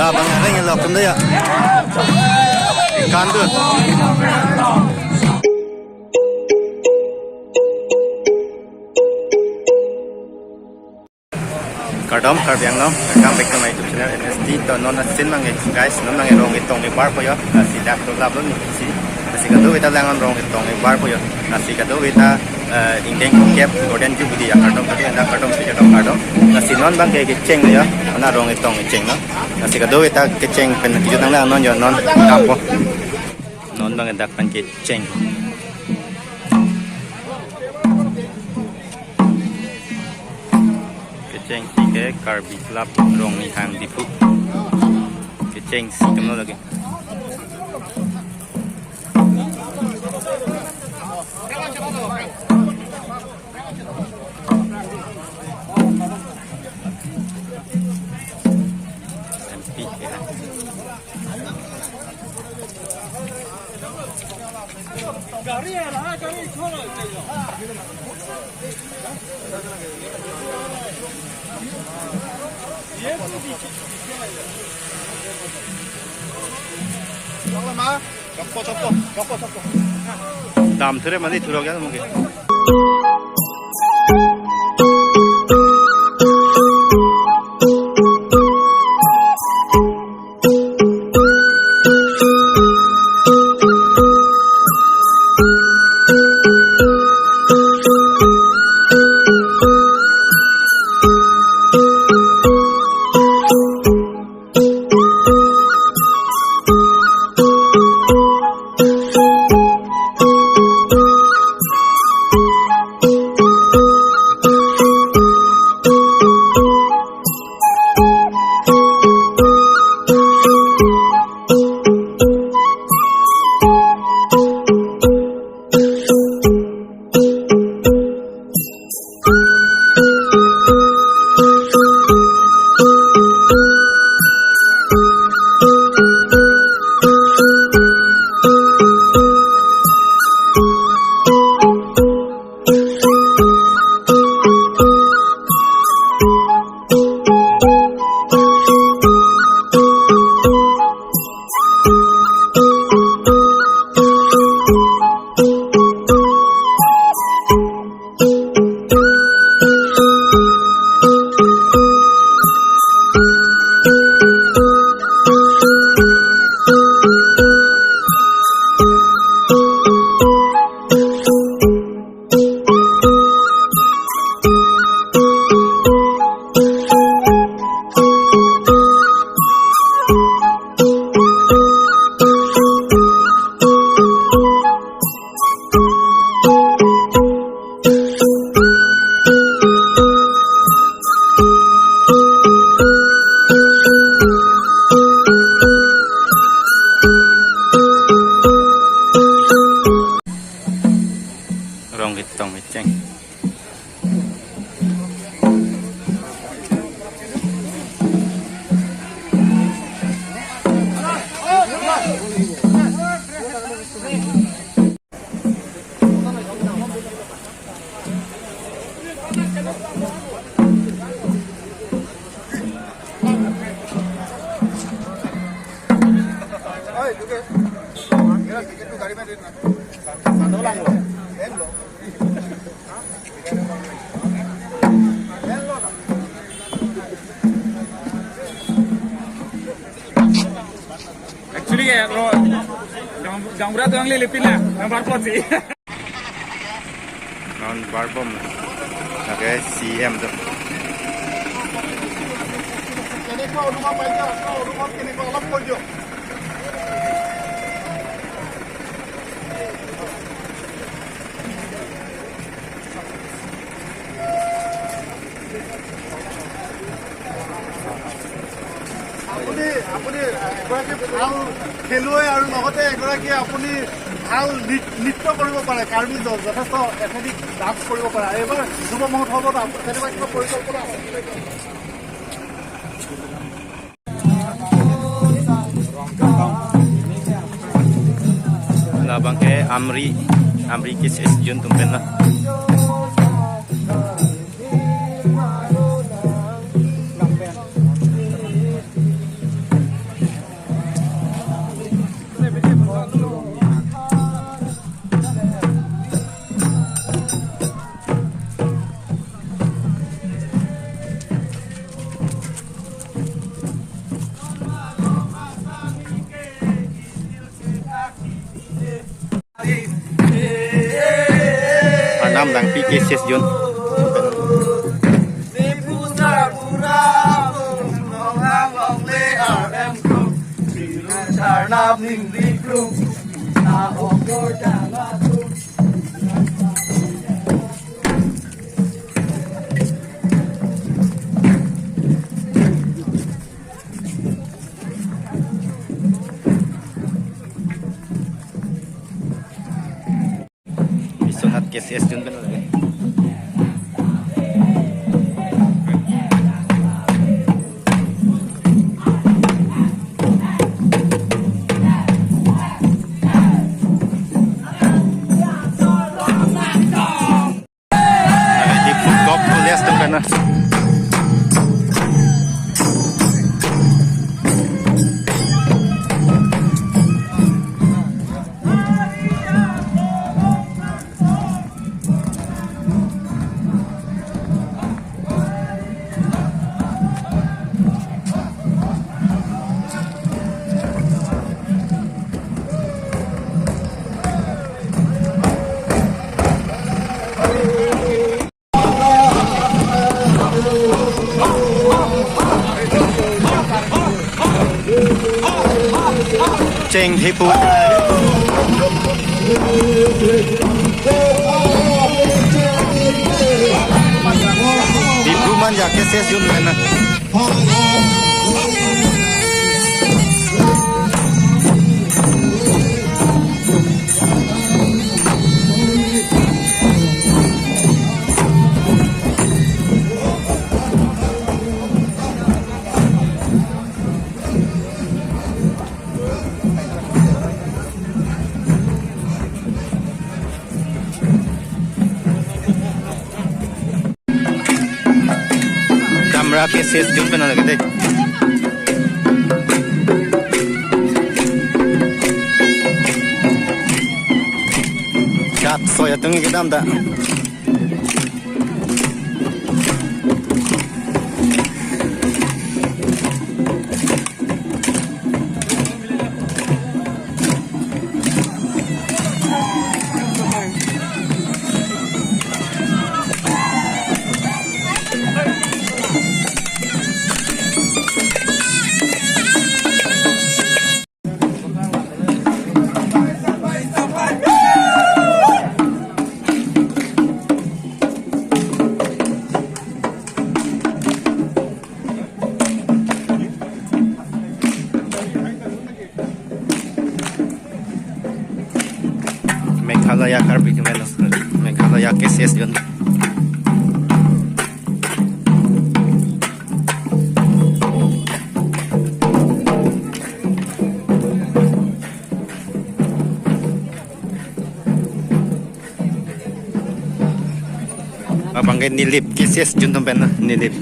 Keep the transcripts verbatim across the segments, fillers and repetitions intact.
Labang areng lo kum da ya. Kandu. Kardom, Karbi Anglong, welcome back to my YouTube channel, N S D. To non asin abang ke, guys, non abang ke Rong Ketong kebar po yo, lasi dak to lap lo ni si, lasi kadokave ta lang Rong Ketong kebar po yo, lasi kadokave ta, eh, ingdeng kep, Golden Jubilee ya, kardom, kardom, kardom, si kardom, kardom, lasi non abang ke kecheng lo ya, mana Rong Ketong kecheng lo, lasi kadokave ta kecheng pen kejut nang lang non yo, non kam po, non abang ke dak pen kecheng. Kechengsi ke Karbi Club Rongnihang Diphu. Kechengsi kemlo lagi. M P ya. Dam thurre mane thurok ya mungkin. Rong Ketong kecheng. Actually, eh, lo, gang, gaonbura dolang le lepin la, nang barpo si. Non barbom. Okay, C M to. কেনেকুৱা অনুভৱ পাইছে, আপোনাৰ অনুভৱ কেনেকুৱা, অলপ কৈ দিয়ক। আপুনি, আপুনি এগৰাকী ভাল খেলুৱৈ আৰু লগতে এগৰাকী আপুনি ভাল নৃ-, নৃত্য কৰিব পাৰে, কাৰ্বি য-, যথেষ্ট এথলেটিক ডান্স কৰিব পাৰে। এইবাৰ যুৱ মহোৎসৱত আপ-, তেনেকুৱা কিবা পৰিকল্পনা আছে নেকি? Labang ke Amri, Amri kis es jun tum pen na. Langpi K C S Zone. Biswanath K C S Zone pen lagi. Diphu Govt College atum pen. Cheng Diphu. Diphu man ya K C S Zone pen. Damra K C S Zone pen lagi dei. Chat soya tung kedam ta. Meghalaya Karbi Anglong, Meghalaya K C S Zone. Abang ke Nilip, K C S Zone atum pen na, Nilip.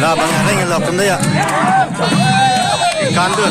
Labang areng lo kum da ya. Kandu.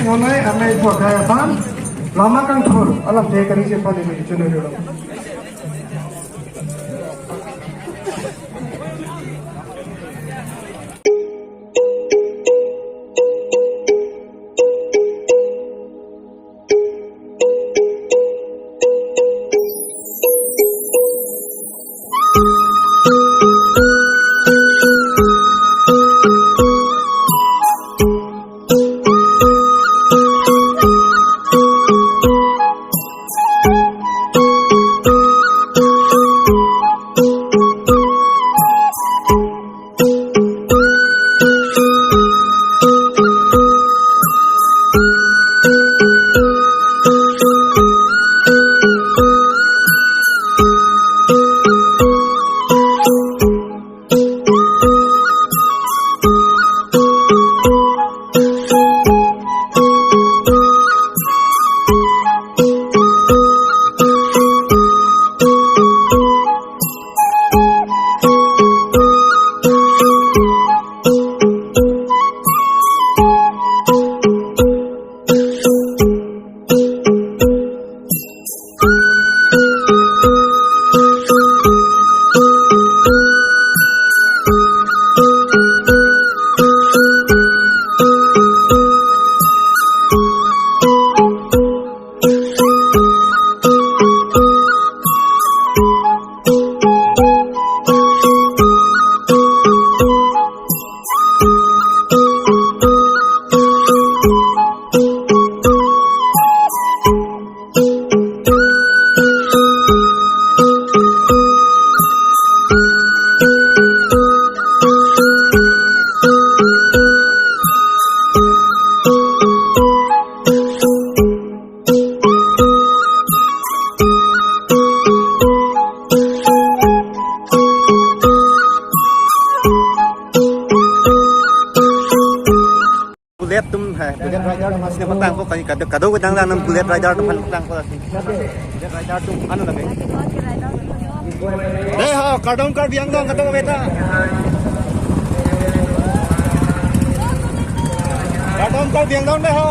Nonai amei po kaya pan lama kangthur alam te kari si pan ini chunu dulu. Bullet atum hai, Bullet Rider atum asli paklangpo kali, kado, kado kedang lang nam Bullet Rider atum aphan paklangpo lasi. Bullet Rider atum anu lagi. Dei ho, kardom Karbi Anglong, kardom beta. Kardom Karbi Anglong dei ho.